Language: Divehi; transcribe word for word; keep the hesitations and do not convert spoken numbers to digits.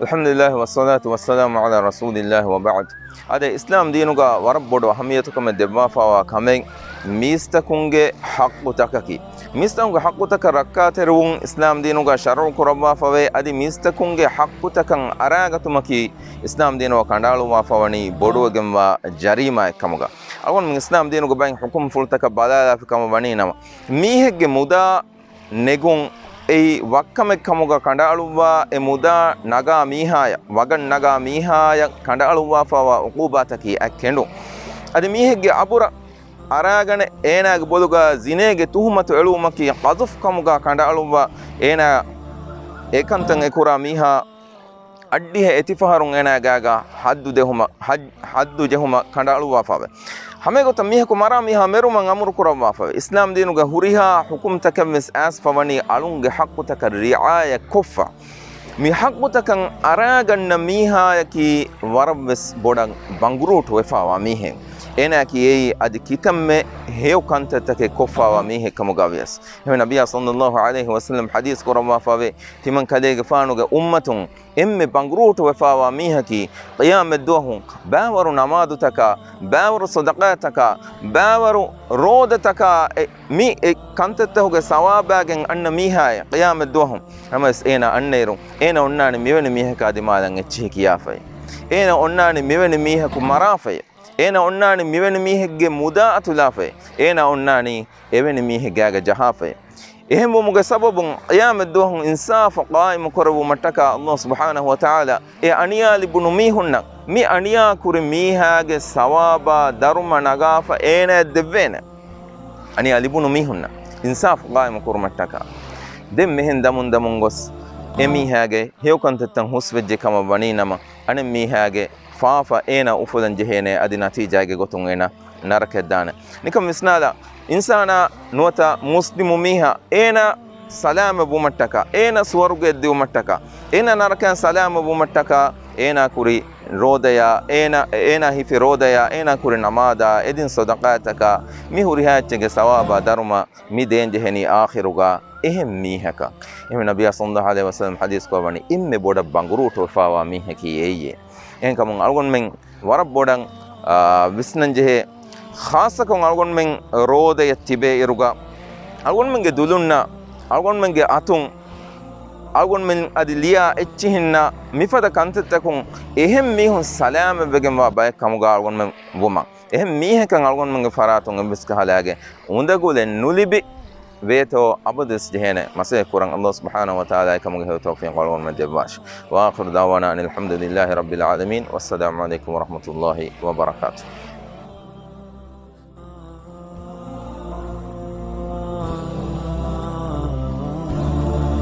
الحمد لله والصلاة والسلام على رسول الله وبعد. އާދެ، އިސްލާމް ދީނުގަ ވަރަށް ބޮޑު އަހައްމިޔަތުކަމެއް ދެއްވާފައިވާ ކަމެއް މީސްތަކުންގެ ޙައްޤުތަކަކީ. މީސްތަކުންގެ ޙައްޤުތަކަށް ރައްކާތެރިވުން އިސްލާމް ދީނުގަ ޝަރުޢު ކުރައްވާފަވޭ. އަދި މީސްތަކުންގެ ޙައްޤުތަކަށް އަރާގަތުމަކީ އިސްލާމް ދީނުގަ ކަނޑައަޅުއްވާފަވަނީ ބޮޑުވެގެންވާ ޖަރީމާއެއް ކަމުގަ. އަޅުގަނޑު މި އިސްލާމް ދީނުގެ ބައެއް ޙުކުމްފުޅުތަކަށް ބަލާލާފި ކަމަށް ވަނީ ނަމަ، މީހެއްގެ މުދާ ނެގުން އެއީ ވައްކަމެއް ކަމުގަ ކަނޑައަޅުއްވާ، އެ މުދާ ނަގާ މީހާޔަށް، ވަގަށް ނަގާ މީހާޔަށް ކަނޑައަޅުއްވާފައިވާ ޢުޤޫބާތަކީ އަތް ކެނޑުން. އަދި މީހެއްގެ އަބުރަށް އަރާގަނެ، އޭނާގެ ބޮލުގަ ޒިނޭގެ ތުހުމަތު އެޅުވުމަކީ ޤަޛަފް ކަމުގަ ކަނޑައަޅުއްވާ، އޭނާ އެކަންތައް އެކުރާ މީހާ އަށްޑިހަ އެތިފަހަރުން އޭނާގާގަ ޙައްދު ދެހުމަށް، ޙައް-، ޙައްދު ޖެހުމަށް ކަނޑައަޅުއްވާފަވޭ. ހަމައެގޮތަށް މީހަކު މަރާ މީހާ މެރުމަށް އަމުރު ކުރައްވާފަވޭ. އިސްލާމް ދީނުގެ ހުރިހާ ޙުކުމްތަކެއްވެސް އައިސްފަވަނީ އަޅުންގެ ޙައްޤުތަކަށް ރިޢާޔަތް ކޮށްފަ. މި ޙައްޤުތަކަށް އަރާގަންނަ މީހާޔަކީ ވަރަށްވެސް ބޮޑަށް ބަނގުރޫޓު ވެފައިވާ މީހެއް. އޭނާއަކީ އެއީ އަދި ކިތަންމެ ހެޔޮ ކަންތައްތަކެއް ކޮށްފައިވާ މީހެއް ކަމުގަ ވިޔަސް. އެހެން ނަބިއްޔާ ޞައްލައްލާހު ޢަލައިހި ވަސައްލަމް ޙަދީޘް ކުރައްވާފަވޭ، ތިމަން ކަލޭގެފާނުގެ އުއްމަތުން އެންމެ ބަނގުރޫޓު ވެފައިވާ މީހަކީ، ޤިޔާމަތްދުވަހު ބައިވަރު ނަމާދުތަކާ، ބައިވަރު ޞަދަޤާތަކާ، ބައިވަރު ރޯދަތަކާ، އެ، މި އެ ކަންތައްތަކުގެ ސަވާބާގެން އަންނަ މީހާއޭ. ޤިޔާމަތްދުވަހު ހަމަވެސް އޭނާ އަންނައިރު، އޭނާ އޮންނާނީ މިވެނި މީހަކާ ދިމާލަށް އެއްޗިހި ކިޔާފައި. އޭނާ އޮންނާނީ މިވެނި މީހަކު މަރާފައި. އޭނާ އޮންނާނީ މިވެނި މީހެއްގެ މުދާ އަތުލާފައި. އޭނާ އޮންނާނީ އެވެނި މީހެއް ގާގަ ޖަހާފައި. އެހެންވުމުގެ ސަބަބުން ޤިޔާމަތްދުވަހު އިންސާފު ޤާއިމު ކުރެއްވުމަށްޓަކާ ﷲ ސުބްޙާނަހޫ ވަތަޢާލާ އެ އަނިޔާ ލިބުނު މީހުންނަށް މި އަނިޔާ ކުރި މީހާގެ ސަވާބާ ދަރުމަ ނަގާފަ އޭނާއަށް ދެއްވޭނެ. އަނިޔާ ލިބުނު މީހުންނަށް އިންސާފު ޤާއިމު ކުރުމަށްޓަކާ. ދެން މިހެން ދަމުން ދަމުން ގޮސް އެ މީހާގެ ހެޔޮ ކަންތައްތައް ހުސްވެއްޖެ ކަމަށް ވަނީ ނަމަ، އަނެއް މީހާގެ ފާފަ އޭނާ އުފުލަން ޖެހޭނެ، އަދި ނަތީޖާގެ ގޮތުން އޭނާ ނަރަކައަށް ދާނެ. ނިކަން ވިސްނާލާ، އިންސާނާ ނުވަތަ މުސްލިމު މީހާ އޭނާ ސަލާމަތް ވުމަށްޓަކާ، އޭނާ ސުވަރުގެއަށް ދިއުމަށްޓަކާ، އޭނާ ނަރަކައިން ސަލާމަތް ވުމަށްޓަކާ، އޭނާ ކުރި ރޯދަޔާ، އޭނާ، އޭނާ ހިފި ރޯދަޔާ، އޭނާ ކުރި ނަމާދާ، އެދިން ޞަދަޤާތަކާ، މި ހުރިހާ އެއްޗެއްގެ ސަވާބާ ދަރުމަ މި ދޭންޖެހެނީ އާޚިރުގަ އެހެން މީހަކަށް. އެހެން ނަބިއްޔާ ޞައްލައްލާހު ޢަލައިހި ވަސައްލަމް ޙަދީޘް ކުރައްވަނީ އެންމެ ބޮޑަށް ބަނގުރޫޓު ވެފައިވާ މީހަކީ އެއީ. އެހެންކަމުން އަޅުގަނޑުމެން ވަރަށް ބޮޑަށް، އާ، ވިސްނަންޖެހޭ، ޚާއްޞަކޮށް އަޅުގަނޑުމެން ރޯދަޔަށް ތިބޭ އިރުގަ، އަޅުގަނޑުމެންގެ ދުލުންނަށް، އަޅުގަނޑުމެންގެ އަތުން، އަޅުގަނޑުމެން އަދި ލިޔާ އެއްޗިހިންނަށް މިފަދަ ކަންތައްތަކުން އެހެން މީހުން ސަލާމަތްވެގެންވާ ބައެއް ކަމުގަ އަޅުގަނޑުމެން ވުމަށް. އެހެން މީހަކަށް އަޅުގަނޑުމެންގެ ފަރާތުން އެއްވެސް ކަހަލައިގެ އުނދަގުލެއް ނުލިބި ވޭތޯ އަބަދުވެސް ޖެހޭނެ މަސައްކަތް ކުރަން. ﷲ ސުބްޙާނަހޫ ވަތަޢާލާ އެކަމުގެ ހެޔޮ ތައުފީޤު އަޅުގަނޑުމެން ދެއްވާށި. وآخر دعوانا أن الحمد لله رب العالمين. والسلام عليكم ورحمة الله وبركاته.